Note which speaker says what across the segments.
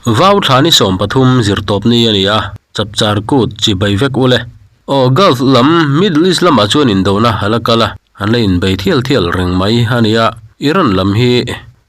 Speaker 1: Vau thla ni 13 zirtawp ni a ni a, Chapchar Kut chibai vek ule. Aw Gulf lam Middle East lamah chuan indona a la kal a, an la inbei thial thial reng mai a ni a, Iran lam hi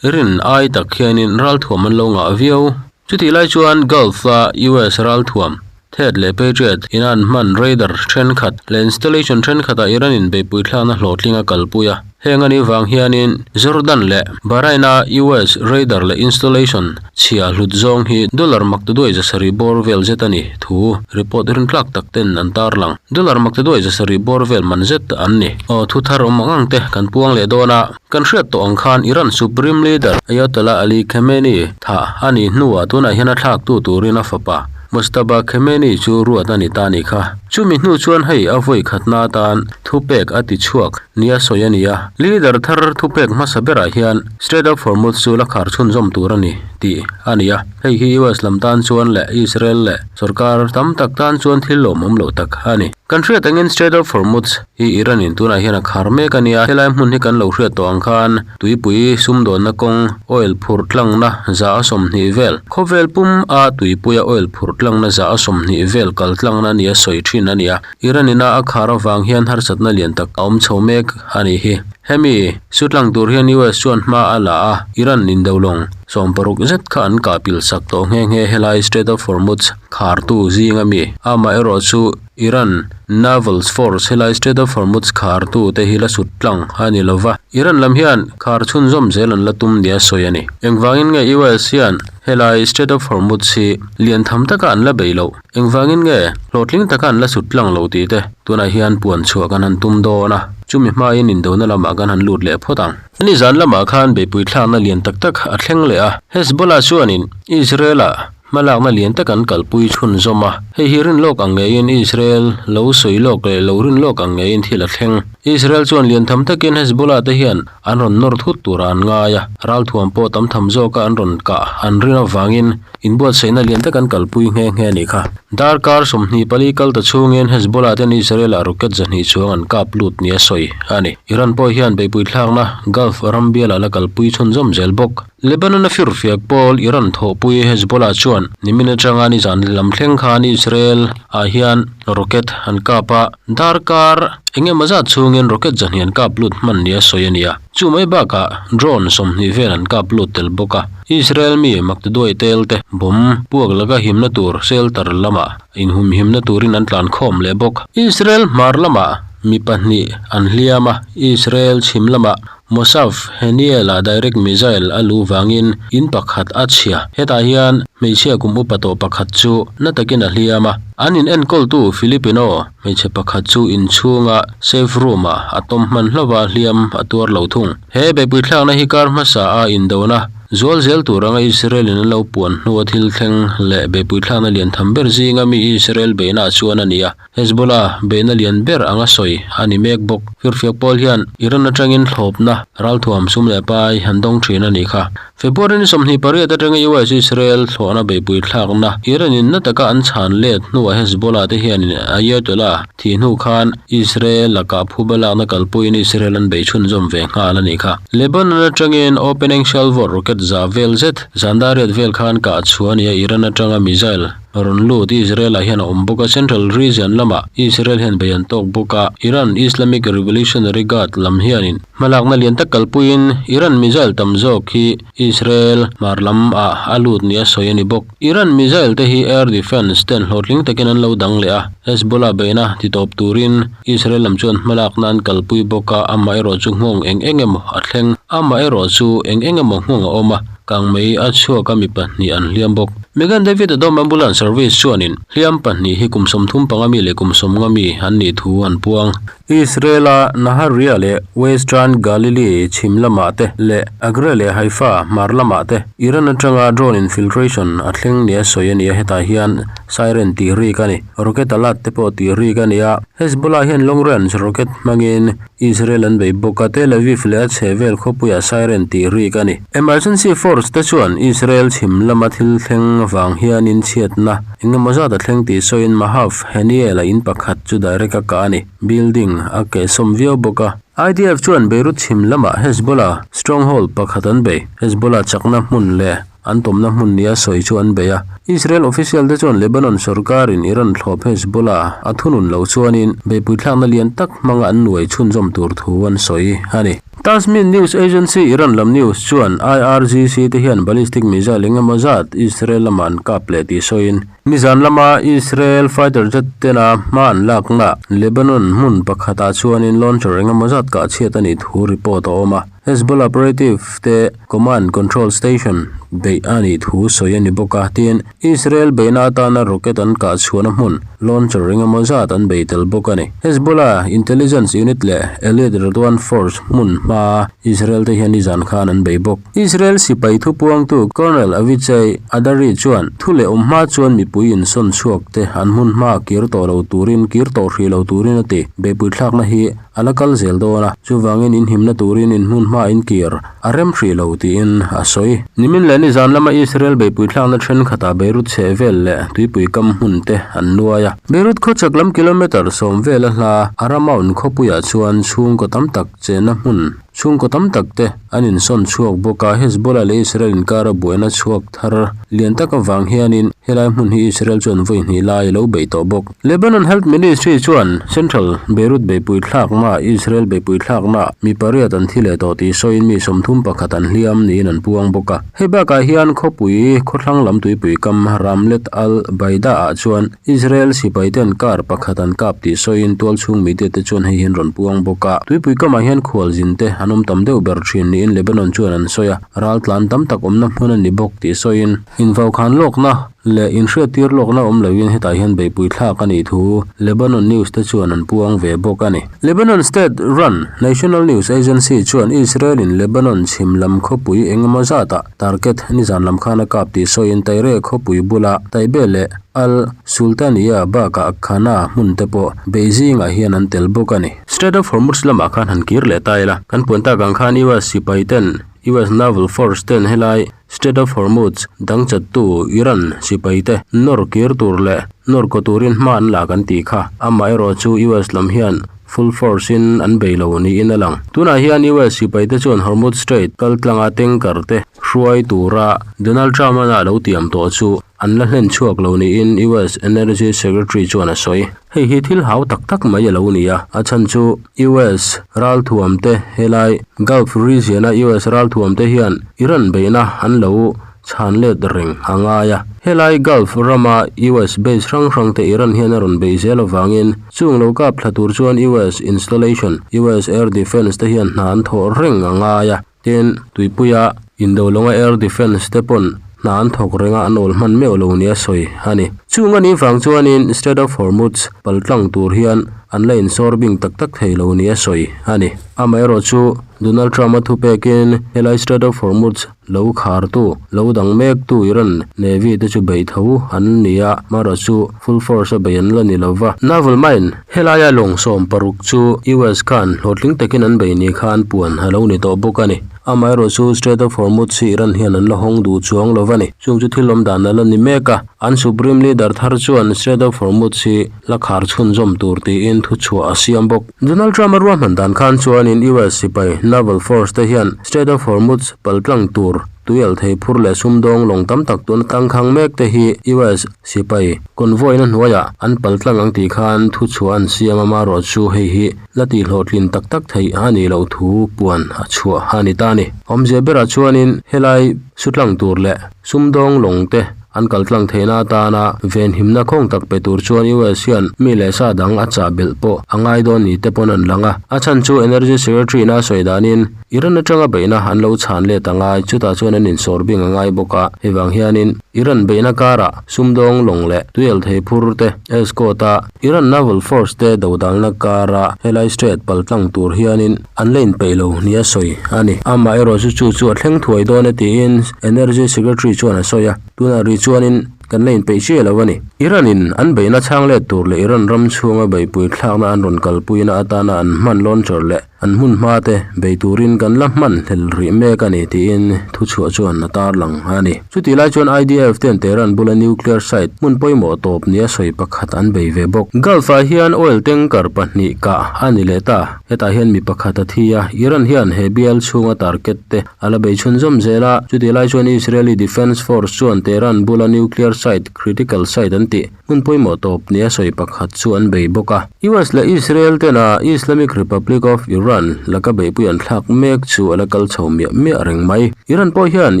Speaker 1: rin ai tak hianin ralthuam an lo ngah viau. Chutih lai chuan Gulf-a US ralthuam Thet leh Patriot ina an hman radar thenkhat leh installation thenkhatah Iran in beihpui thlakna hlawhtling a kalpui a. Heng a nih vang hianin Jordan leh Bahrain-a US radar leh installation chhia hlut zawng hi dollar maktaduai zasarih bawr vel zet a ni thu report rintlak tak ten an tarlang. Dollar maktaduai zasarih bawr vel man zet an ni. Aw thu thar awm ang ang te kan puang leh dawn a. Kan hriat tawh ang khan Iran Supreme Leader Ayatollah Ali Khamenei thah a nih hnuah tunah hian a thlaktu turin a fapa Mojtaba Khamenei chu ruat a ni ta a nih kha. Chumi hnu chuan hei a vawi khatna atan thupek a ti chhuak nia sawi a ni a. Leader thar thupek hmasa berah hian Strait of Hormuz chu la khar chhunzawm tur a ni tih a ni a. Hei hi US lam tan chuan leh Israel leh sorkar tam tak tan chuan thil lawmawm loh tak a ni. Kan hriat angin Strait of Hormuz hi Iran in tunah hian a khar mek a nia, helai hmun hi kan lo hriat tawh ang khan tuipui sumdawnna kawng oil phurh tlangna za a 20 vel, khawvel pum a tuipuia oil phurh tlangna za a 20 vel kal tlangna nia sawi thin a ni a, Iran ina a khar avang hian harsatna lian tak a awm chho mek a nih hi. Hemi su tlang tur hian US chuan hma a la a, Iran indolawng 60 zet kha an kah pil sak tawh nghe nghe helai Strait of Hormuz khartu zing ami, amaherawh chu Iran Naval Force helai Strait of Hormuz khartu te hi la sut tlang a ni lova, Iran lam hian khar chhunzawm zel an la tum nia sawi a ni. Engvangin nge US hian helai Strait of Hormuz hi lian tham taka an la bei loh? Engvangin nge hlawhtling taka an la sut tlang lo tih te tunah hian puan chhuah kan han tum dawn a, chumi hmain indona lamah kan han lut leh phawt ang. Nizan lamah khan beihpui thlakna lian tak tak a thleng leh a, Hezbollah chuanin Israel-ah Hmalakna lian tak an kalpui chhunzawm a, hei hi rin lawk ang ngeiin Israel lo sawi lawk leh lo rin lawk ang ngeiin thil a thleng. Israel chuan lian tham takin Hezbollah te hian an rawn nawr thut turah an ngai a, ralthuam pawh tam tham zawka an rawn kah an rin avangin inbuatsaihna lian tak an kalpui nghe nghe a nih kha. Darkar 24 kal ta chhungin Hezbollah ten Israel-ah rocket 200 chuang an kap lut nia sawi a ni. Iran pawh hian beihpui thlakna Gulf ram bialah la kalpui chhunzawm zel bawk. Lebanon-a firfiak pawl Iran thawhpui Hezbollah chuan nimin atanga nizan lam thleng khan Israel ah hian rocket an kap a, darkar eng emaw zat chhungin rocket 200 an kap lut hman nia sawi a ni a. Chu mai bakah drone 20 vel an kap lut tel bawk a. Israel mi maktaduai tel te bomb puak laka himna tur shelter lamah inhumhimna turin an tlan khawm leh bawk. Israel hmar lamah mi pahnih an hliam a, Israel chhim lamah Moshav Heniel-a direct missile a luh vangin in pakhat a chhia. Hetah hian hmeichhia kum upa tawh pakhat chu na takin a hliam a. An in enkawltu Filipino hmeichhe pakhat chu inchhunga safe room-ah a tawm hman hlauh a, hliam a tuar lo thung. He beihpuithlakna hi kar hmasa a indona zual zel tur anga Israel-in an lo puan hnua thil thleng leh beihpuithlakna lian tham ber zinga mi Israel beihnaah chuan a ni a. Hezbollah beihna lian ber anga sawi a ni mek bawk. Firfiak pawl hian Iran atangin thlawpna ralthuam sum leh pai an dawng thin a nih kha. February ni 28 atanga US Israel thlawhna beihpui thlakna Iran in na taka an chhan let hnuah Hezbollah te hianin Ayatollah thih hnu khan Israel lakah phuba lakna kalpuiin Israel an bei chhunzawm ve nghal a nih kha. Lebanon atangin opening salvo rocket za vel zet zandariat vel khan kah chhuah a ni a, Iran atanga missile Rawn lut Israel-ah hian a awm bawk a, Central Region lamah Israel hian bei an tawk bawk a, Iran Islamic Revolutionary Guard lam hianin hmalakna lian tak kalpuiin Iran missile tam zawk hi Israel hmar lam ah a lut nia sawi a ni bawk. Iran missile te hi air defence ten hlawhtling takin an lo dang leh a, Hezbollah beihna titawp turin Israel lam chuan hmalakna an kalpui bawk a, amaherawh chu nghawng eng eng emaw a thleng, amaherawh chu eng eng emaw nghawng a awm a, kangmei a chhuak a mi pahnih an hliam bawk. Megan David Adom Ambulance Service chuanin hliam pahnih hi kum 35 mi leh kum 50 mi an nih thu an puang. Israel-a Nahariya leh Western Galilee chhim lamah te leh Acre leh Haifa hmar lamah te Iran atanga drone infiltration a thleng nia sawi a ni a, hetah hian siren tih rik a ni. Rocket alert te pawh tih rik a ni a, Hezbollah hian long range rocket hmangin Israel an bei bawk a, Tel Aviv leh a chhehvel khawpuiah siren tih rik a ni. Emergency force te chuan Israel chhim lama thil thleng vang hianin chhiatna eng emaw zat a thleng tih sawiin Mahav Haniel-a in pakhat chu direct a kah a ni. Building a kehsawm viau bawk a. IDF chuan Beirut chhim lamah Hezbollah stronghold pakhat an bei. Hezbollah chakna hmun leh. an tawmna hmun nia sawi chu an bei a. Israel official te chuan Lebanon sorkarin Iran thlawp Hezbollah a thunun loh chuanin beihpui thlakna lian tak hmanga an nuai chhunzawm tur thu an sawi a ni. Tasmin News Agency Iran lam news chuan IRGC te hian ballistic missile engemaw zat Israel lamah an kap leh tih sawiin nizan lama Israel fighter jet tena hma an lakna Lebanon hmun pakhatah chuanin launcher engemaw zat kah chhiat a nih thu report a awm a. Hezbollah operative te command control station beih a nih thu sawi a ni bawk a, tin, Israel beihna atana rocket an kah chhuahna hmun launcher engemaw zat an bei tel bawk a ni. Hezbollah intelligence unit leh elite Radwan Force hmun hmaa Israel te hian nizan khan an bei bawk. Israel sipai thupuangtu Colonel Avichai Adari chuan thu leh awm hma chuan mipui insawn chhuak te an hmun hmaa kir tawh lo turin kir tawh hrih lo turin a ti. Beihpui thlakna hi A la kal zel dawn a, chuvangin in himna turin in hmun hma in kir a rem hrih lo tiin a sawi. Nimin leh nizan lama Israel beihpui thlakna thenkhatah Beirut chheh vel leh tuipui kam hmun te an nuai a. Beirut khawchhak lam kilometre sawm vela hla Aramaun khawpuiah chuan chhungkaw tam tak chenna hmun chhungkaw tam tak te an insawn chhuak bawk a, Hezbollah leh Israel inkara buaina chhuak thar lian tak avang hianin helai hmun hi Israel chuan vawi hnih lai a lo beih tawh bawk. Lebanon Health Ministry chuan Central Beirut beihpui thlakna Israel beihpui thlakna mi pariat an thi leh tawh tih sawiin mi 31 an hliam niin an puang bawk a. Hei bakah hian khawpui khawthlang lam tuipui kam Ramlet al-Baida ah chuan Israel sipai ten car pakhat an kap tih sawiin tualchhung media te chuan hei hi an rawn puang bawk a. Tuipui kamah hian khualzin te an awm tam deuh ber thin niin Lebanon chuan an sawi a, raltlan tam tak awmna hmun a ni bawk tih sawiin invaukhan lawkna leh inhriattir lawkna awm loin hetah hian beihpui thlak a nih thu Lebanon News te chuan an puang ve bawk a ni. Lebanon State run National News Agency chuan Israel in Lebanon chhim lam khawpui engemaw zatah target nizan lam khan a kap tih sawiin Tyre khawpui bula Taybeh leh Al Sultaniya bakah Qana hmun te pawh Beijing-ah hian an tel bawk a ni. Strait of Hormuz lamah khan han kir leh ta ila, kan puan tak ang khan US sipai ten US Naval Force ten helai Strait of Hormuz dangchattu Iran sipaite nawr kir tur leh nawr kaw turin hma an la kan tih kha. Amaherawhchu US lam hian full force in an bei lo niin a lang. Tunah hian US sipaite chuan Hormuz Strait kal tlanga tanker te hruai tura Donald Trump-a lo tiam tawh chu an la hlen chhuak lo niin US Energy Secretary chuan a sawi. Hei hi thil hau tak tak mai a lo ni a, a chhan chu US ralthuam te helai Gulf region a US ralthuam te hian Iran beihna an lo chhan let reng a ngai a. Helai Gulf rama US base hrang hrang te Iran hian a rawn beih zel avangin chung lo kap thla tur chuan US installation, US air defence te hian hna an thawh reng a ngai a. Tin, tuipuia indo lawnga air defence te pawn hna an thawk reng a, an awl hman meuh lo nia sawi a ni. Chung a nih vang chuanin Strait of Hormuz paltlang tur hian an la insawr bing tak tak thei lo nia sawi a ni. Amaherawhchu, Donald Trump-a thupekin helai Strait of Hormuz lo khartu, lo dang mektu Iran Navy te chu beih tho an ni a, amaherawhchu full force a bei an la ni lo va. Naval mine Helaia lawng 16 chu US khan hlawhtling takin an bei ni khan puan a lo ni tawh bawk a ni. Amaherawhchu Strait of Hormuz hi Iran hian an la hawng duh chuang lo va ni. Chung chu thil awm dan a la ni mek a. An Supreme Leader thar chuan Strait of Hormuz hi la khar chhunzawm tur tiin thuchhuah a siam bawk. Donald Trump a ruahman dan khan chuanin US sipai Naval Force te hian Strait of Hormuz paltlang tur tuial thei phur leh sumdawng lawng tam tak tuna tangkhang mek te hi US Sipai convoy na hnuaiah an pal tlang ang tih khan thu chhuah an siam a, marawh chu hei hi la tih hlawhtlin tak tak theih a nih loh thu puan a chhuah a ni ta a ni. Awmzia berah chuanin helai su tlang tur leh sumdawng lawng te an kal tlang theihna atana venhimna khawng tak pe tur chuan US hian mi leh sa dang a chah belh pawh a ngai dawn ni te pawn an lang a. A chhan chu Energy Secretary in a sawi danin Iran atanga beihna an lo chhan let a ngai, chutah chuan an insawr bing a ngai bawk a, hei vang hianin Iran beihna karah sumdawng lawng leh tuial thei phur te escort a Iran Naval Force te dodalna kara helai strait paltlang tur hianin an la inpeih lo nia sawi a ni. Amaherawh chu chu chu a thleng thuai dawn e tiin Energy Secretary chuan a sawi a, tunah rih chuanin kan la inpeih chiah lo a ni. Iran in an beihna chhang let tur leh Iran ram chhunga beihpui thlakna an rawn kalpuina atana an hman launcher leh. An hmun hma te bei turin kan la hman hlel rih mek a ni tiin thuchhuah chuan a tarlang a ni. Chutih lai chuan IDF ten Tehran bula nuclear site hmun pawimawh tawp nia sawi pakhat an bei ve bawk. Gulf-ah hian oil tanker pahnih kah a ni leh ta. Hetah hian mi pakhat a thi a, Iran hian he bial chhunga target te a la bei chhunzawm zel a. Chutih lai chuan Israeli Defence Force chuan Tehran bula nuclear site, critical site an tih, Hmun pawimawh tawp nia sawi pakhat chu an bei bawk a. US leh Israel tena Islamic Republic of Iran laka beihpui an thlak mek chu a la kal chho miah miah reng mai. Iran pawh hian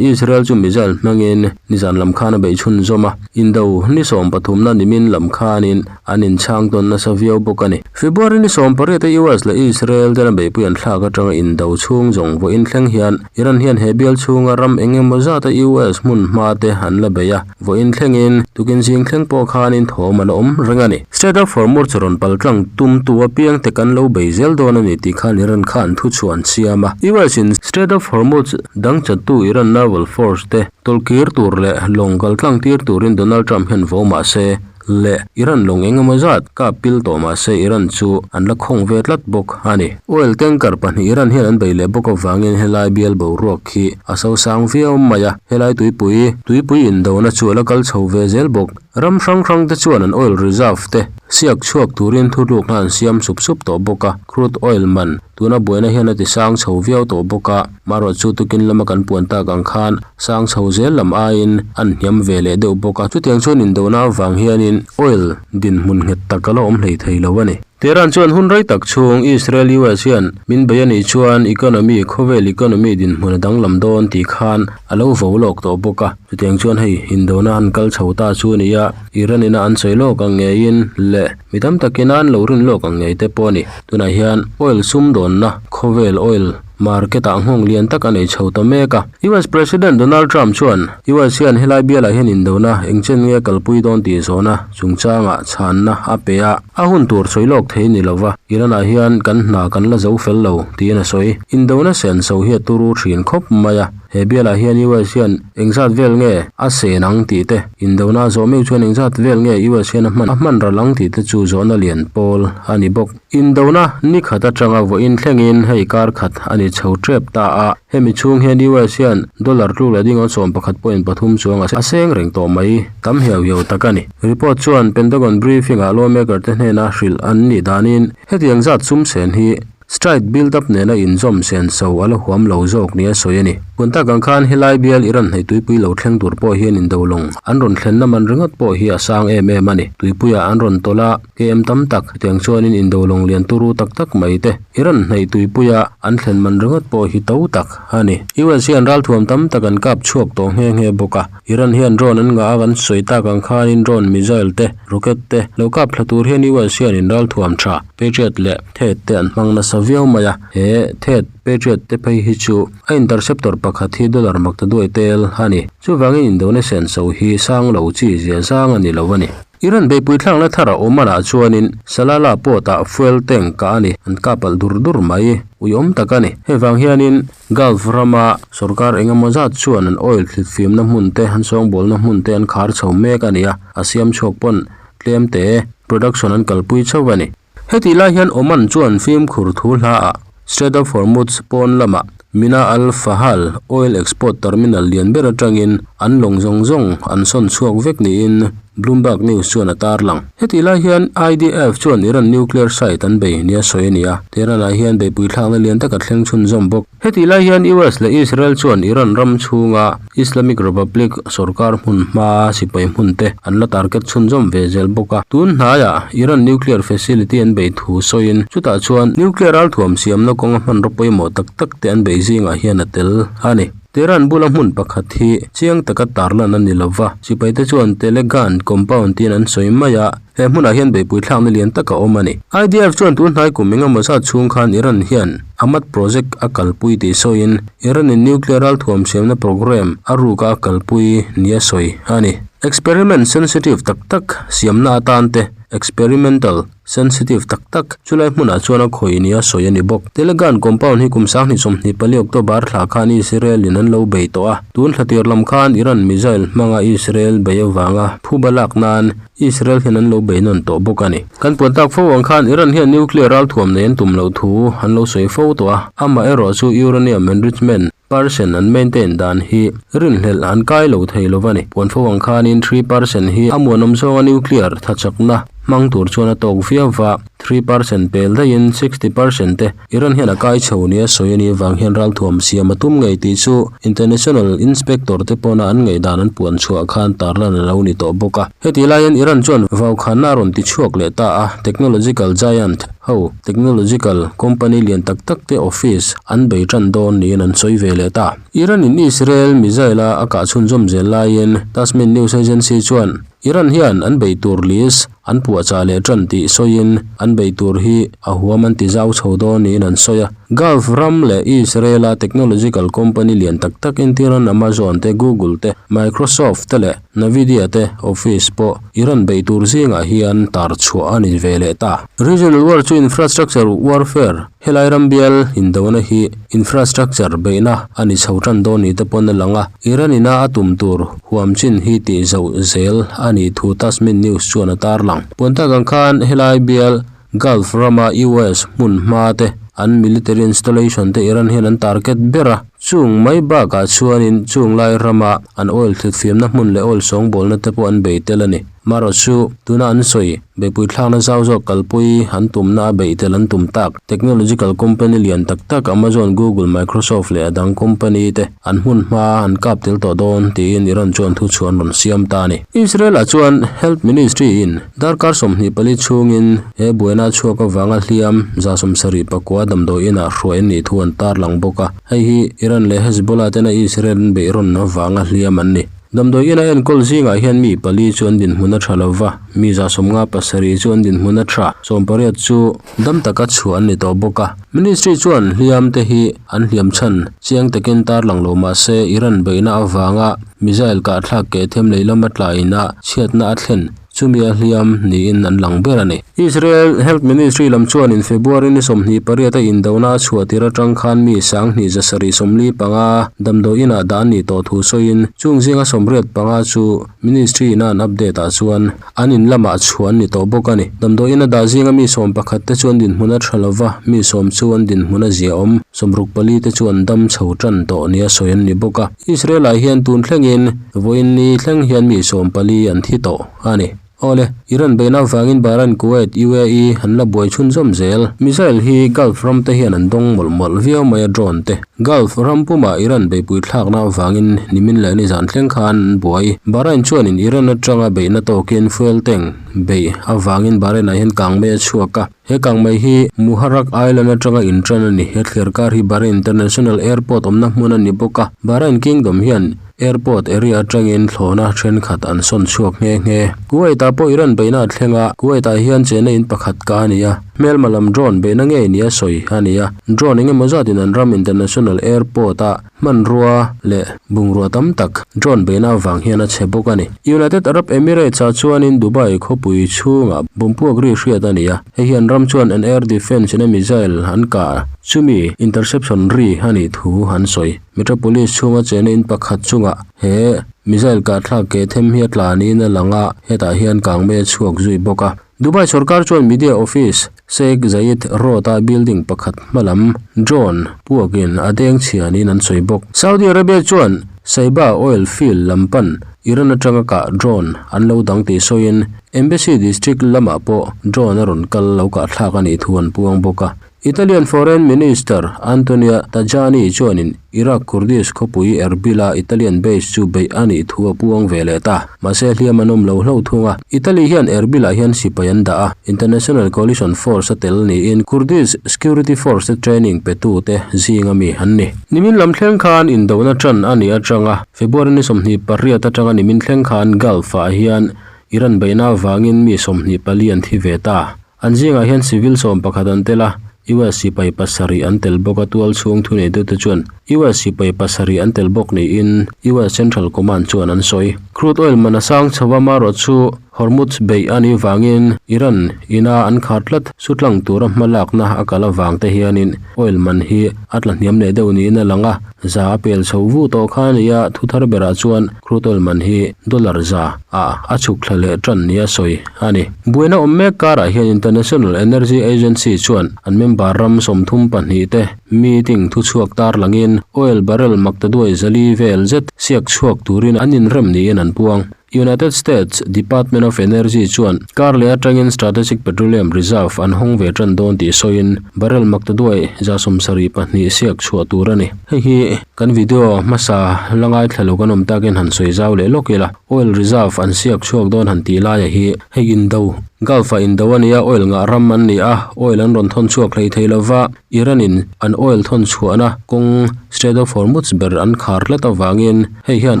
Speaker 1: Israel chu missile hmangin nizan lam khan a beih chhunzawm a, indo ni sawmpathumna nimin lam khanin an inchhang tawn nasa viau bawk a ni. February ni sawmpariata US leh Israel tena beihpui an thlak atanga indo chhung zawng vawiin thleng hian Iran hian he bial chhunga ram eng emaw zata US hmun hma te an la bei a. Vawiin thlengin, tukin zing thleng pawh khanin thawm a la awm reng a ni. Strait of Hormuz rawn pal tlang tumtu apiangte kan lo bei zel dawn a ni tih khan Iran kha an thu chhuah an siam a. US in Strait of Hormuz dang chattu Iran Naval Force te tawlhkir tur leh lawng kal tlang tir turin Donald Trump hian vo mah se, leh Iran lawng eng emaw zat kap pil tawh mah se Iran chu an la khawng ve tlat bawk a ni. Oil tanker pahnih Iran hian an bei leh bawk avangin helai bial boruak khi a sosang viau mai a, helai tuipui tuipui indona chu a la kal chho ve zel bawk. Ram hrang hrang te chuan an oil reserve te siak chhuak turin thurlukna an siam sup sup tawh bawk a, crude oil man tuna buaina hian a ti sang chho viau tawh bawk a, marawh chu tukin lama kan puan tak ang khan sang chho zel lam aiin an hniam ve leh deuh bawk a, chutiang chuan indona avang hianin oil dinhmun nghet tak a la awm hlei thei lo a ni. Tehran chuan hun rei tak chhung Israel-US hian min bei a nih chuan economy, khawvel economy dinhmun a danglam dawn tih khan a lo vo lawk tawh bawk a. Chutiang chuan hei indona han kal chho ta chu a ni a, Iran ina an sawi lawk ang ngeiin leh mi tam takin an lo rin lawk ang ngei te pawh a ni. Tunah hian oil sumdawnna, khawvel oil market-ah nghawng lian tak a nei chho ta mek a. US President Donald Trump chuan US hian helai bialah hian indona engchen nge kalpui dawn tih zawhna chungchangah chhanna a pe a. A hun tur sawi lawk thei ni lova, Iran-ah hian kan hna kan la zo fel lo, tiin a sawi. Indona senso hi a turu thin khawp mai a, he bialah hian US hian engzat vel nge a sen ang tih te, indona zawh meuh chuan engzat vel nge US hian a hman a hman ral ang tih te chu zawhna lian pawl a ni bawk. Indona ni khat atanga vawiin thlengin hei kar khat a ni chho tep ta a, hemi chhung hian US hian dollar tluk leh ding 13.3 chuang a seng reng tawh mai tam hiau hiau tak a ni. Report chuan Pentagon briefing-ah lawmaker te hnena hrilh an nih danin hetiang zat sum sen hi strike build-up nena inzawm sen so a la huam lo zawk nia sawi a ni. Hun tak ang khan helai bial Iran hnaih tuipui lo thleng tur pawh hian indolawng an rawn thlenna man ringawt pawh hi a sang em em a ni. Tuipuiah an rawn tawlh a, KM tam tak hetiang chuanin indolawng lian turu tak tak mai te Iran hnaih tuipuia an thlen man ringawt pawh hi to tak a ni. US hian ralthuam tam tak an kap chhuak tawh nghe nghe bawk a. Iran hian drone an ngah a kan sawi tak ang khanin drone missile te, rocket te lo kap thla tur hian US hianin ralthuam tha, Patriot leh Thed te an hmang nasa viau mai a. He Thed, Patriot te phei hi chu a interceptor pakhat hi dollar mak ta duai tel a ni. Chuvangin indona senso hi sang lo chi zia zang a ni lo a ni. Iran beihpui thlakna thar a awm anah chuanin Salalah port-ah fuel tank kah a ni, an kap alh dur dur mai. Uiawm tak a ni. Hei vang hianin Gulf rama sorkar eng emaw zat chuan an oil thlit fimna hmun te, an sawngbawlna hmun te an khar chho mek a ni a, a siam chhuak pawn tlem te production an kalpui chauh a ni. Hetih lai hian Oman chuan fimkhur thu hlaah Strait of Hormuz pawn lamah Mina Al Fahal oil export terminal lian ber atangin an lawng zawng zawng an sawn chhuak vek niin Bloomberg News chuan a tarlang. Hetih lai hian IDF chuan Iran nuclear site an bei nia sawi a ni a, Tehran-ah hian beihpui thlakna lian tak a thleng chhunzawm bawk. Hetih lai hian US leh Israel chuan Iran ram chhunga Islamic Republic sorkar hmun hmaa sipai hmun te an la target chhunzawm ve zel bawk a. Tun hnaiah Iran nuclear facility an bei thu sawiin chutah chuan nuclear ralthuam siamna kawnga hmanraw pawimawh tak tak te an bei zingah hian a tel a ni. Tehran bula hmun pakhat hi chiang taka tarlan a ni lo va, sipaite chuan Telegan compound tiin an sawi mai a, he hmunah hian beihpui thlakna lian tak a awm a ni. IDF chuan tun hnai kum engemaw zat chhung khan Iran hian Ahmad project a kalpui tih sawiin Iran-in nuclear ralthuam siamna program a ruka a kalpui nia sawi a ni. Experiment sensitive tak tak siamna atan te experimental sensitive tak tak chulai hmunah chuan a khawih nia sawi a ni bawk. Telegan compound hi kum 2024 October thla khan Israel in an lo bei tawh a, tun thla tir lam khan Iran missile hmanga Israel bei avanga phuba lak nan Israel hian an lo bei nawn tawh bawk a ni. Kan puan tak fo ang khan Iran hian nuclear ralthuam nei an tum loh thu an lo sawi fo tawh a, amaherawhchu uranium enrichment percent an maintain dan hi rinhlelh an kai lo thei lo va ni. Puan fo ang khanin 3% hi a muanawm zawnga nuclear thachakna hmang tur chuan a tawk viau va, 3% pel daihin 60% te Iran hian a kai chho nia sawi a nih avang hian ralthuam siam a tum ngei tih chu International Inspector te pawna an ngaihdan an puan chhuah khan tarlan a lo ni tawh bawk a. Hetih laiin Iran chuan vaukhanna a rawn ti chhuak leh ta a, technological giant ho, technological company lian tak tak te office an bei tan dawn niin an sawi ve leh ta. Iran in Israel missile a a kah chhunzawm zel laiin Tasmin News Agency chuan Iran hian an bei tur list An puahchah leh tan tih sawiin an bei tur hi a huam an ti zau chho dawn niin an sawi a. Gulf ram leh Israel-a technological company lian tak tak entiran Amazon te, Google te, Microsoft te leh Nvidia te office pawh Iran bei tur zingah hian tar chhuah a ni ve leh ta. Regional war chu infrastructure warfare Helai ram bial indona hi infrastructure beihna a ni chho tan dawn ni te pawn a lang a, Iran ina a tum tur huam chin hi tih zoh zel a nih thu Tasmin News chuan a tarlang. Puan tak ang khan helai bial Gulf rama US hmun hma te an military installation te Iran hian an target ber a, chung mai bakah chuanin chung lai rama an oil thlit fiamna hmun leh oil sawngbawlna te pawh an bei tel a ni. Marawh chu tuna an sawi, beihpui thlakna zau zawk kalpui an tumna a beih tel an tum tak. Technological company lian tak tak Amazon, Google, Microsoft leh a dang company te an hmun hma an kap tel tawh dawn tiin Iran chuan thuchhuah an rawn siam ta a ni. Israel ah chuan Health Ministry in darkar 24 chhungin he buaina a chhuak avanga hliam 74 damdawi inah hruai an nih thu an tarlang bawk a, hei hi Iran leh Hezbollah tena Israel an beih rawn avanga hliam an ni. Damdawi ina enkawl zingah hian mi pali chu an dinhmun a tha lo va, mi 57 chu an dinhmun a tha, 18 chu dam taka chhuah an ni tawh bawk a. Ministry chuan hliam te hi an hliam chhan chiang takin tarlang lo mah se Iran beihna avanga missile kahthlak keh them lei lama tlaina chhiatna a thlen Chumi a hliam niin an lang ber a ni. Israel Health Ministry lam chuanin February ni 28 a indona a chhuah tir atang khan mi 2745 damdawi inah dah an nih tawh thu sawiin chung zinga 85 chu Ministry ina an update ah chuan an in lamah chhuah an ni tawh bawk a ni. Damdawi ina dah zinga mi 11 te chu an dinhmun a tha lova, mi 10 chu an dinhmun a ziaawm, 64 te chu an dam chho tan tawh nia sawi an ni bawk a. Israel ah hian tun thlengin vawiin ni thleng hian mi 14 an thi tawh a ni. Awle, Iran beihna avangin Bahrain, Kuwait, UAE an la buai chhunzawm zel. Missile hi Gulf ram te hian an dawng mawlh mawlh viau mai a drone te. Gulf ram pumah Iran beihpui thlakna avangin nimin leh nizan thleng khan an buai. Bahrain chuanin Iran atanga beihna tawkin fuel tank beih avangin Bahrain ah hian kangmei a chhuak a. He kangmei hi Muharraq Island atanga intan a ni. He thliar kar hi Bahrain International Airport awmna hmun a ni bawk a. Bahrain Kingdom hian airport area atangin thlawhna thenkhat an sawn chhuak nghe nghe. Kuwait-ah pawh Iran beihna a thleng a, Kuwait-ah hian chenna in pakhat ka a ni a. Hmelma lam drone beihna ngei nia sawi a ni a. Drone engemaw zatin an ram International Airport-ah Hmanrua leh bungrua tam tak drone beihna avang hian a chhe bawk a ni. United Arab Emirates ah chuanin Dubai khawpui chhungah bomb puak ri hriat a ni a, hei hian ram chuan an air defence in a missile an kah chumi interception ri a nih thu an sawi. Metropolis chhunga chena in pakhat chungah he missile kahthlak keh them hi a tla niin a lang a, hetah hian kangmei a chhuak zui bawk a. Dubai sorkar chuan media office Sheikh Zayed Road-a building pakhat hmalam drone puakin a deng chhia niin an sawi bawk. Saudi Arabia chuan Saiba oil field lam pan Iran atanga kah drone an lo dang tih sawiin Embassy district lamah pawh drone a rawn kal lo kah thlak a nih thu an puang bawk a. Italian Foreign Minister Antonio Tajani chuanin Iraq Kurdish khawpui Erbil-a Italian base chu beih a nih thu a puang ve leh ta. Mahse hliam an awm lo hlauh thung a. Italy hian Erbil-ah hian sipai an dah a, International Coalition Force a tel niin Kurdish Security Force te training petute zinga mi an ni. Nimin lam thleng khan indona tan a nih atanga February ni 28 atanga nimin thleng khan Gulf-ah hian Iran beihna avangin mi 24 an thi ve ta. An zingah hian civil 11 an tel a, US sipai pasarih an tel bawk a tual chhung thuneitute chuan. US sipai pasarih an tel bawk niin US Central Command chuan an sawi. Crude oil man a sang chho a, marawh chu Hormuz beih a nih vangin Iran ina an khar tlat sutlang tura hma lakna a kal avang te hianin oil man hi a tla hniam leh deuh niin a lang a, za a pel chho vu tawh kha a ni a, thu thar berah chuan crude oil man hi dollar za ah a chhuk thla leh tan nia sawi a ni. Buaina awm mek karah hian International Energy Agency chuan an member ram 32 te meeting thuchhuak tarlangin oil barrel maktaduai zali vel zet siak chhuak turin an inrem niin an puang. United States Department of Energy chuan kar leh atangin Strategic Petroleum Reserve an hawng ve tan dawn tih sawiin barrel maktaduai 72 siak chhuah tur a ni. Hei hi kan video hmasa la ngaithla lo kan awm takin han sawi zau leh lawk ila, oil reserve an siak chhuak dawn han tih laia hi hei indo, Gulf ah indo a nia, oil ngah ram an ni a, oil an rawn thawn chhuak hlei thei lova, Iran in an oil thawn chhuahna kawng Strait of Hormuz ber an khar tlat avangin hei hian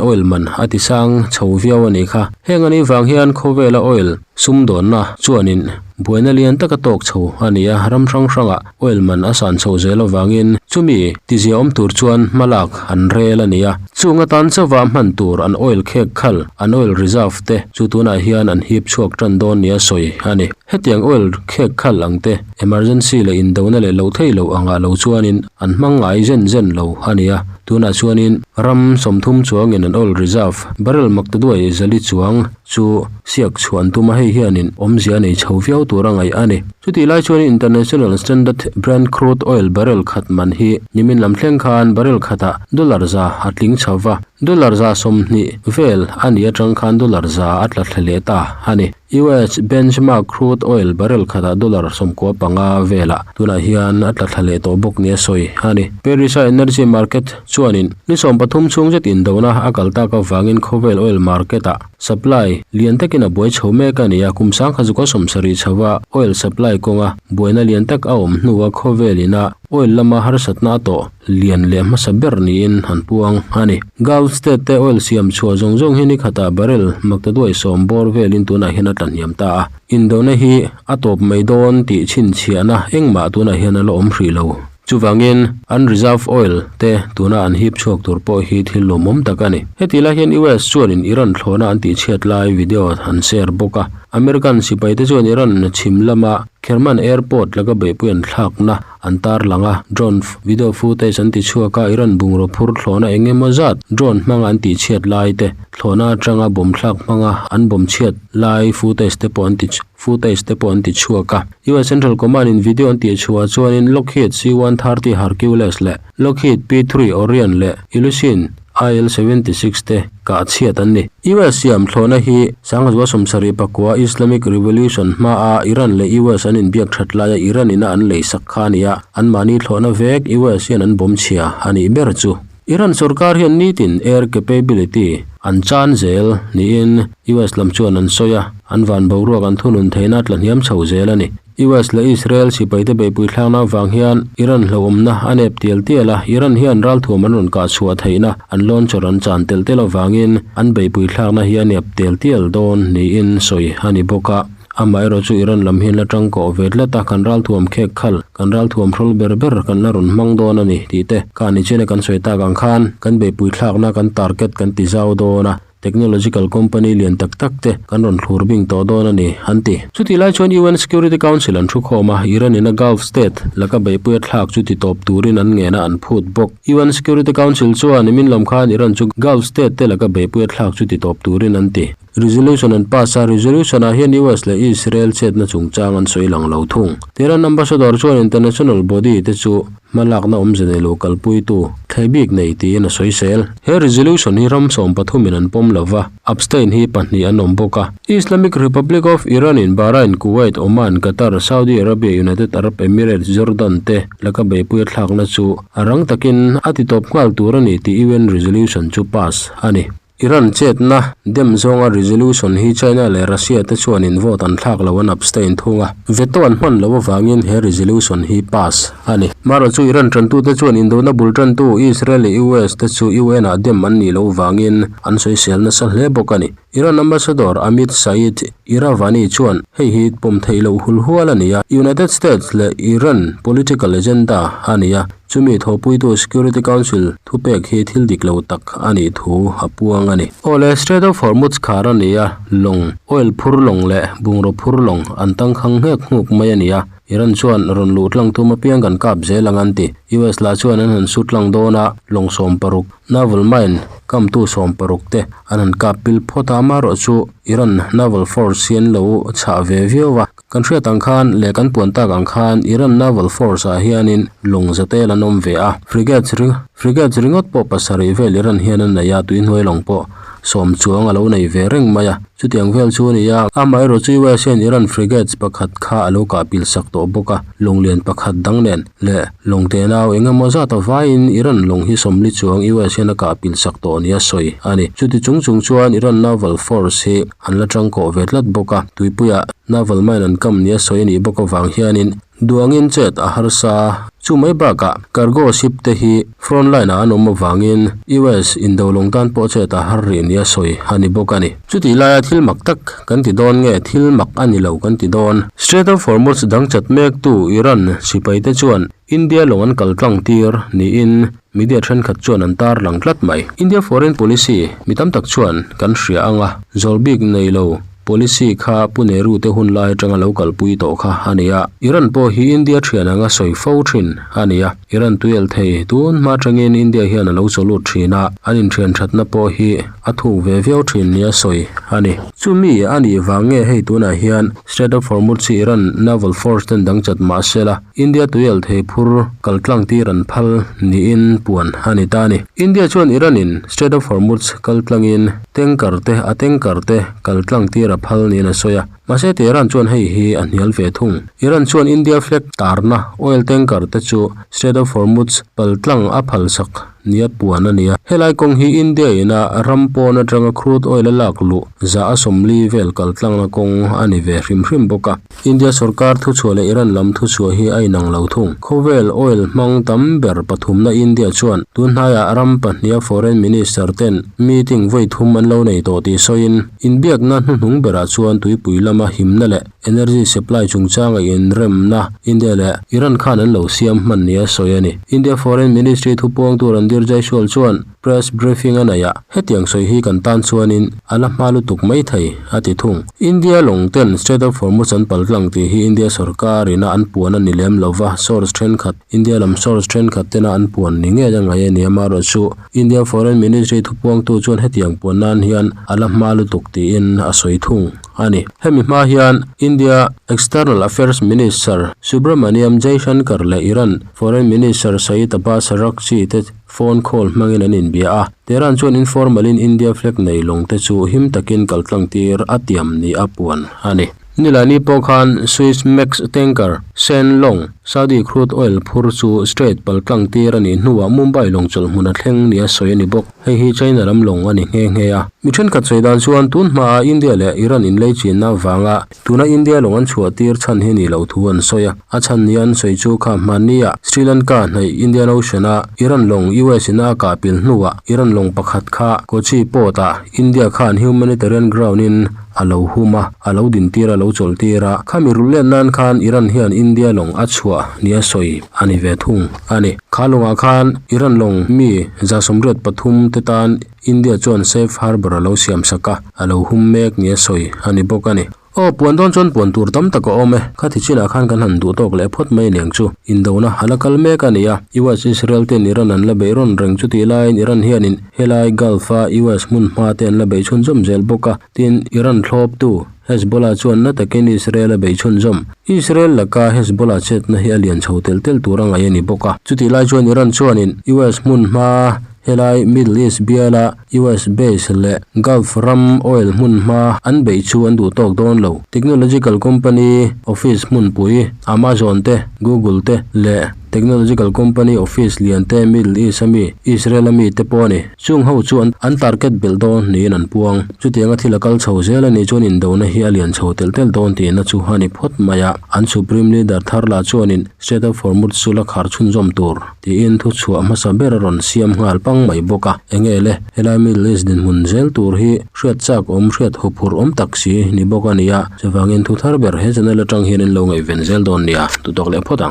Speaker 1: oil man a ti sang chho viau a nih kha. Heng a nih vang hian khawvela oil sumdawnna chuanin buaina lian tak a tawk chho a ni a, ram hrang hrangah oil man a san chho zel avangin chumi tizia awm tur chuan hma lak an rel a ni a. Chung atan chauha hman tur an oil khek khal, an oil reserve te chu tunah hian an hip chhuak tan dawn nia sawi a ni. Hetiang oil khek khal ang te Emergency leh indona leh lo thei lo angah lo chuanin an hmang ngai zen zen lo a ni a, tunah chuanin ram 30 chuangin an oil reserve barrel maktaduai zali chuang chu siak chhuah an tum a, hei hianin awmzia a nei chho viau tur a ngaih a ni. Chutih lai chuanin International Standard Brent Crude Oil barrel khat man hi nimin lam thleng khan barrel khatah dollar za a tling chho va, dollar 20 vel a nih atang khan dollar za a tla thle leh ta a ni. US benchmark crude oil barrel khatah dollar 95 velah tunah hian a tla thla leh tawh bawk nia sawi a ni. Paris-a energy market chuanin ni 13 chhung zet indona a kal tak avangin khawvel oil market-ah supply lian takin a buai chho mek a ni a, kum 1970 chhova oil supply kawnga buaina lian tak a awm hnua khawvel ina oil lama harsatna a tawh lian leh hmasa ber niin an puang a ni. Gulf state te oil siam chhuah zawng zawng hi ni khatah barrel maktaduai 10 bawr velin tunah hian a tla hniam ta a. Indona hi a tawp mai dawn tih chhinchhiahna engmah tunah hian a la awm hrih lo. Chuvangin an reserve oil te tuna an hip chhuak tur pawh hi thil lawmawm tak a ni. Heti lai hian US chuanin Iran thlawhna an tihchhiat lai video an share bawk a. American sipai te chuan Iran chhim lama Kerman airport laka beihpui an thlakna an tarlang a, drone video footage an ti chhuak a, Iran bungraw phur thlawhna eng emaw zat drone hmanga an tihchhiat lai te, thlawhna atanga bomb thlak hmanga an bomb chhiat lai footage te pawh an ti footage te pawh an ti chhuak a. US Central Command in video an tih chhuah chuanin Lockheed C-130 Hercules leh Lockheed P-3 Orion leh Ilyushin IL-76 te kah chhiat an ni. US siam thlawhna hi 1979 Islamic Revolution hmaa Iran leh US an inbiak that laia Iran ina an lei sak kha a ni a, anmahni thlawhna vek US hian an bawm chhia a nih ber chu. Iran sorkar hian nitin air capability an chan zel niin US lam chuan an sawi a, an van boruak an thunun theihna tla hniam chho zel a ni. US leh Israel sipaite beihpui thlakna avang hian Iran hlauhawmna a nep tial tial a, Iran hian ralthuam an rawn kah chhuah theihna an launcher an chan telh telh avangin an beihpui thlakna hi a nep tial tial dawn niin sawi a ni bawk a. Amaherawh chu Iran lam hian la tangkawh ve tlat a, kan ralthuam khek khal, kan ralthuam hrawl ber ber kan la rawn hmang dawn a ni tih te kha ni chian a kan sawi tak ang khan kan beihpui thlakna kan target kan ti zau dawn a. Technological company lian tak tak te kan rawn thlur bing tawh dawn a ni, an ti. Chutih lai chuan UN Security Council an thu khawm a, Iran in a Gulf state laka beihpui a thlak chu ti tawp turin an ngen a an phut bawk. UN Security Council chuan nimin lam khan Iran chu Gulf state te laka beihpui a thlak chu ti tawp turin an ti. Resolution an pass a, resolution ah hian US leh Israel chetna chungchang an sawi lang lo thung. Tehran ambassador chuan international body te chu Hma lakna awmze nei lo kalpuitu thlei bik nei tiin a sawi sel. He resolution hi ram 13 in an pawm lo va, abstain hi pahnih an awm bawk a. Islamic Republic of Iran in Bahrain, Kuwait, Oman, Qatar, Saudi Arabia, United Arab Emirates, Jordan te laka beihpui a thlakna chu a rang takin a titawp nghal tur a ni tih UN resolution chu pass a ni. Iran chetna dem zawnga resolution hi China leh Russia te chuanin vote an thlak lo an abstain thung a, veto an hman loh avangin he resolution hi pass a ni. Marawh chu Iran tantute chuan indona bul tantu Israel leh US te chu UN ah dem an nih loh vangin an sawisel nasa hle bawk a ni. Iran Ambassador Amir Saeed Iravani chuan hei hi pawm theih loh hulhual a ni a, United States leh Iran political agenda a ni a, chumi thawhpuitu Security Council thupek hi thil dik lo tak a nih thu a puang a ni. Aw le, Strait of Hormuz khar a ni a, lawng, oil phur lawng leh bungraw phur lawng an tangkhang nghek nghuk mai a ni a, Iran chuan rawn luh tlang tum apiang kan kap zel ang an ti. US lah chuan an han su tlang dawn a, lawng 16, naval mine kamtu 16 te an han kap pil phawt a, amaherawh chu Iran naval force hi an lo chhah ve viau a. Kan hriat ang khan leh kan puan tak ang khan Iran naval force ah hianin lawng zatel an awm ve a, frigates frigates ringawt pawh pasarih vel Iran hian an nei a, tuihnuai lawng pawh sawm chuang a lo nei ve reng mai a. Chutiang vel chu a ni a, amaherawhchu US hian Iran frigates pakhat kha a lo kah pil sak tawh bawk a, lawng lian pakhat dang nen leh lawng te nau eng emaw zat a vaiin Iran lawng hi sawmli chuang US hian a kah pil sak tawh nia sawi a ni. Chuti chung chung chuan Iran naval force hi an la tangkawh ve tlat bawk a, tuipuiah naval mine an kam nia sawi a nih bawk avang hianin Duangin chet a harsa. Chu mai bakah cargo ship te hi front line ah an awm avangin US indo lawng tan pawh chet a har rih nia sawi a ni bawk a ni. Chutih laia thil mak tak kan ti dawn nge thil mak a ni lo kan ti dawn. Strait of Hormuz dang chat mektu Iran sipai te chuan India lawng an kal tlang tir niin media thenkhat chuan an tar lang tlat mai. India foreign policy mi tam tak chuan kan hria ang a, zawl bik nei lo. Policy kha Pu Nehru te hun lai atanga lo kalpui tawh kha a ni a. Iran pawh hi India thian anga sawi fo thin a ni a. Iran tuiel thei tun hma atangin India hian a lo chaw lut thin a, an inthian thatna pawh hi a thuk ve viau thin nia sawi a ni. Chumi a nih vang nge hei tunah hian Strait of Hormuz hi Iran naval force ten dang chat mah se la, India tuiel thei phur kaltlang tir an phal niin puan a ni ta a ni. India chuan Iran in Strait of Hormuz kaltlangin Tanker te a tanker te kal tlang tir a phal niin a sawi a, mahse Tehran chuan hei hi a hnial ve thung. Iran chuan India flag tarna oil tanker te chu Strait of Hormuz pal tlang a phal sak nia puan a ni a. Helai kawng hi India ina ram pawn atanga crude oil a lak luh za a 40 vel kal tlangna kawng a ni ve hrim hrim bawk a. India sorkar thuchhuah leh Iran lam thuchhuah hi a inang lo thung. Khawvel oil hmang tam ber pathumna India chuan tun hnaiah ram pahniha foreign minister ten meeting vawi thum an lo nei tawh tih sawiin, inbiakna hnuhnung berah chuan tuipui lama himna leh energy supply chungchanga inremna India leh Iran khan an lo siam hman nia sawi a ni. India foreign ministry thupuangtu Randhir Jaiswal chuan, Press briefing a nei a, hetiang sawi hi kan tan chuanin a la hma lutuk mai thei, a ti thung. India lawng ten Strait of Hormuz an pal tlang tih hi India sorkar ina an puan a ni lem lo va, source thenkhat, India lam source thenkhat tena an puan ni ngei a ngaih a ni. Amaherawhchu, India Foreign Ministry thupuangtu chuan hetiang puan nan hian a la hma lutuk tiin a sawi thung a ni. Hemi hma hian India External Affairs Minister Subrahmanyam Jaishankar leh Iran Foreign Minister Saeed Abbas Araghchi te Phone call hmangin an inbia a, Tehran chuan informal in India flag nei lawng te chu him takin kaltlang tir a tiam ni a puan a ni. Nilani pawh khan Swiss Max tanker Shen Long, Saudi crude oil phur chu strait paltlang tir a nih hnuah Mumbai lawng chawlh hmun a thleng nia sawi a ni bawk. Hei hi China lam lawng a ni nghe nghe a. Mi thenkhat sawi dan chuan tun hmaah India leh Iran inlei chinna avanga Tuna India lawng an chhuah tir chhan hi ni loh thu an sawi a, a chhan ni an sawi chu kha hmanni ah Sri Lanka hnaih Indian Ocean a Iran lawng US in a kah pil hnuah Iran lawng pakhat kha Kochi port ah India khan humanitarian ground in a lo hum a, a lo din tir a lo chawlh tir a, khami rulh let nan khan Iran hian India lawng a chhuah nia sawi a ni ve thung a ni. Kha lawngah khan Iran lawng mi 183 te tan India chuan safe harbour a lo siam sak a, a lo hum mek nia sawi a ni bawk a ni. Aw, puan dawn chuan puan tur tam tak a awm e, khati chinah khan kan han duh tawk leh phawt mai aniang chu. Indona a la kal mek a ni a, US Israel ten Iran an la beih rawn reng chu tih laiin Iran hianin helai Gulf a US hmun hma te an la beih chhunzawm zel bawk a, tin Iran thlawptu Hezbollah chuan na takin Israel a beih chhunzawm. Israel laka Hezbollah chetna hi a lian chho telh telh tur a ngaih a ni bawk a. Chutih lai chuan Iran chuanin US hmun hma Helai Middle East biala US base leh Gulf ram oil hmun hma an beih chu an duh tawk dawn lo. Technological company office hmunpui Amazon te, Google te leh Technological company office lian te Middle East a mi, Israel a mi te pawh a ni. Chung ho chu an target belh dawn niin an puang. Chutianga thil a kal chho zel a nih chuan indona hi a lian chho telh telh dawn tihna chu a ni phawt mai a. An Supreme Leader thar lah chuanin Strait of Hormuz chu la khar chhunzawm tur tiin thuchhuah hmasa ber a rawn siam nghal pang mai bawk a. Enge le, helai Middle East dinhmun zel tur hi hriat chak awm hriat huphurh awm tak si ni bawk a ni a. Chuvangin thu thar ber he channel atang hian in lo ngaihven zel dawn nia, duhtawk leh phawt ang.